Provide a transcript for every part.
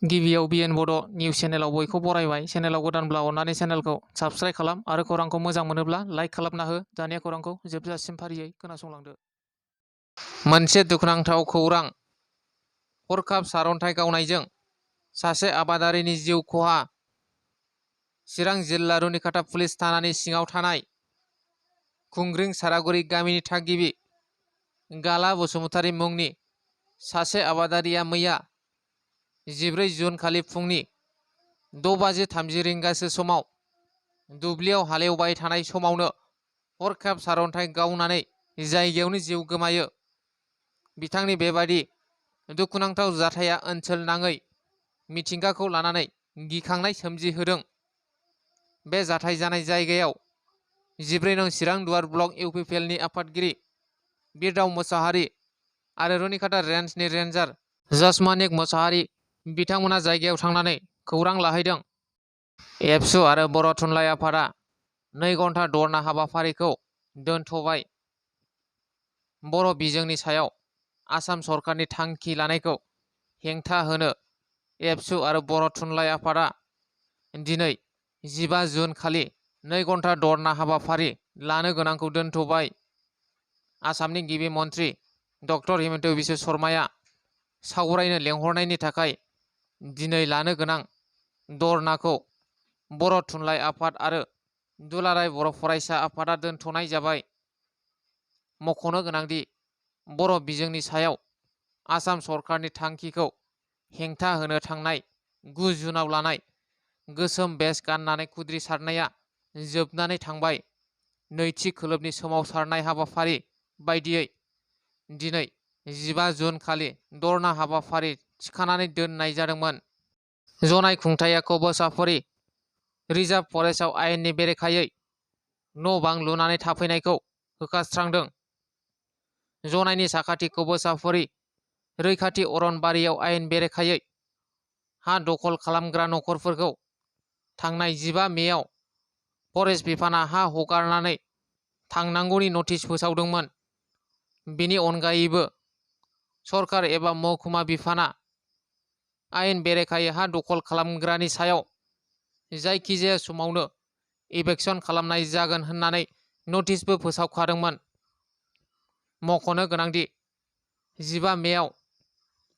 गिबियाव बिएन बड' निउस चेनेलाव बयखौ बरायबाय। चेनेलाव गोदानब्ला अननानै चेनेलखौ साबस्क्राइब खालाम आरो खौरांखौ मोजां मोनोब्ला लाइक खालामना हो। दानिया खौरांखौ जोबजासिम फारियै खोनासंलांदो। मोनसे दुखुनांथाव खौरां। हरखाब सारअन्थाइ गावनायजों सासे आबादारिनि जिउ खहा। चिरां जिल्ला रुनिखाता पुलिस थानानि सिङाव थानाय खुंग्रिं सारागुरि गामिनि थागिबि गाला बसुमतारी मुंनि सासे आबादारिया मैया 14 जुन खालि फुंनि 6:30 रिंगासो समाव दुब्लियाव हालेवबाय थानाय समावनो हरखाब सारअन्थाइ गावनानै जायगायावनो जिउ गोमायो। बिथांनि बेबादि दुखुनांथाव जाथाया ओनसोल नाङै मिथिंगाखौ लानानै गिखांनाय सोमजिहोदों। बे जाथाय जानाय जायगायाव 14 नं चिरां दुवार ब्लक इउपिपिएलनि आफादगिरि बिरदाव मोसाहारि आरो रुनिखाता रेन्जनि रेन्जार जासमानिक मोसाहारि बिथांमोना जायगायाव थांनानै खौरां लाहैदों। एबसु आरो बर' थुनलाइ आफादा 2 घन्टा धरना हाबाफारिखौ दोनथ'बाय। बर' बिजोंनि सायाव आसाम सरकारनि थांखि लानायखौ हेंथा होनो एबसु आरो बर' थुनलाइ आफादा दिनै 15 जुन खालि 2 घन्टा धरना हाबाफारि लानो गोनांखौ दोनथ'बाय। आसामनि गिबि मन्त्रि डक्टर हिमन्त बिश्व शर्माया सावरायनो लेंहरनायनि थाखाय दिनै लानो गोनां धरनाखौ बर' थुनलाइ आफाद आरो दुलाराय बर' फरायसा आफादा दोनथ'नाय जाबाय। मख'नो गोनांदि बर' बिजोंनि सायाव आसाम सरकारनि थांखिखौ हेंथा होनो थांनाय 9 जुनाव लानाय गोसोम बेज गाननानै खुद्रि सारनाया जोबनानै थांबाय। नैथि खोलोबनि सोमावसारनाय हाबाफारि बायदियै दिनै 15 जुन खालि धरना हाबाफारि थिखानानै दोननाय जादोंमोन। जनाय खुंथाया कबसाफुरि रिजार्भ फरेस्टआव आयेननि बेरेखायै न' बां लुनानै थाफैनायखौ होखारस्रांदों। जनायनि साखाथि कबसाफुरि रैखाथि अरनबारियाव आयेन बेरेखायै हा दखल खालामग्रा नखरफोरखौ थांनाय 15 मेआव फरेस्ट बिफाना हा हगारनानै थांनांगौनि नटिस फोसावदोंमोन। बेनि अनगायैबो सरकार एबा महकुमा बिफाना आयेन बेरेखायै हा दखल खालामग्रानि सायाव जायखिजाया समावनो इभेक्सन खालामनाय जागोन होननानै नटिसबो फोसावखादोंमोन। मख'नो गोनांदि 15 मेआव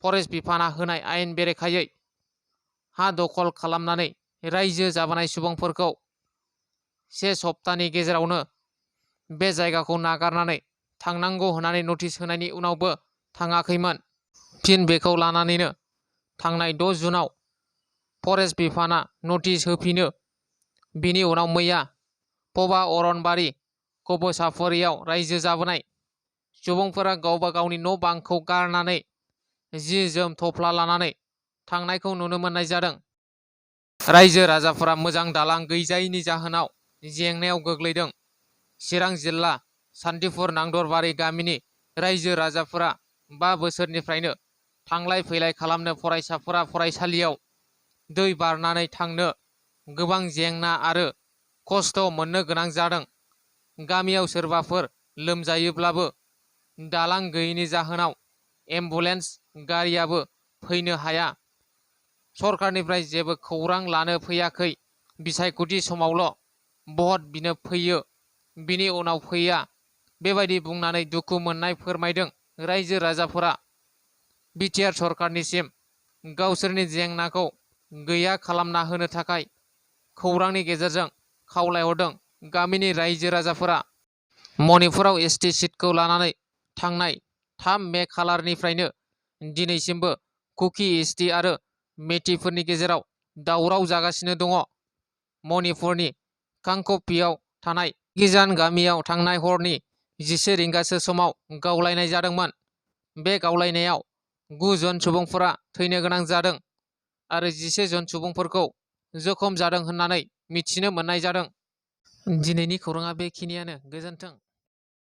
फरेस्ट बिफाना होनाय आयेन बेरेखायै हा दखल खालामनानै रायजो जाबोनाय सुबुंफोरखौ 1 सप्तानि गेजेरावनो बे जायगाखौ नागारनानै थांनांगौ होननानै नटिस होनायनि उनावबो थाङाखैमोन। फिन बेखौ लानानैनो थांनाय 6 जुनाव फरेस्ट बिफाना नटिस होफिनो। बिनि उनाव मैया पबा अरनबारि कबसाफुरियाव रायजो जाबोनाय सुबुंफोरा गावबा गावनि न' बांखौ गारनानै जि जोम थफ्ला लानानै थांनायखौ नुनो मोननाय जादों। रायजो राजाफोरा मोजां दालां गैजायैनि जाहोनाव जेंनायाव गोग्लैदों। चिरां जिल्ला सान्थिपुर नांदरबारि गामिनि रायजो राजाफोरा 5 बोसोरनिफ्रायनो थांलाय फैलाय खालामनो फरायसाफोरा फरायसालियाव दै बारनानै थांनो गोबां जेंना आरो खस्थ' मोननो गोनां जादों। गामियाव सोरबाफोर लोमजायोब्लाबो दालां गैयैनि जाहोनाव एम्बुलेन्स गारियाबो फैनो हाया। सरकारनिफ्राय जेबो खौरां लानो फैयाखै। बिसायख'थि समावल' भट बिनो फैयो, बिनि उनाव फैया बेबायदि बुंनानै दुखु मोननाय फोरमायदों रायजो राजाफोरा। बिटिआर सरकारनिसिम गावसोरनि जेंनाखौ गैया खालामना होनो थाखाय खौरांनि गेजेरजों खावलायहरदों गामिनि रायजो राजाफोरा। मणिपुराव एसटि सिटखौ लानानै थांनाय 3 मे खालारनिफ्रायनो दिनैसिमबो कुकि एसटि आरो मेटिफोरनि गेजेराव दावराव जागासिनो दङ। मणिपुरनि कांकपियाव थानाय गिजान गामियाव थांनाय हरनि 11 रिंगासो समाव गावलायनाय जादोंमोन। बे गावलायनायाव 9 जन सुबुंफोरा थैनो गोनां जादों आरो 11 जन सुबुंफोरखौ जखम जादों होननानै मिथिनो मोननाय जादों। दिनैनि खौराङा बेखिनियानो। गोजोन्थों।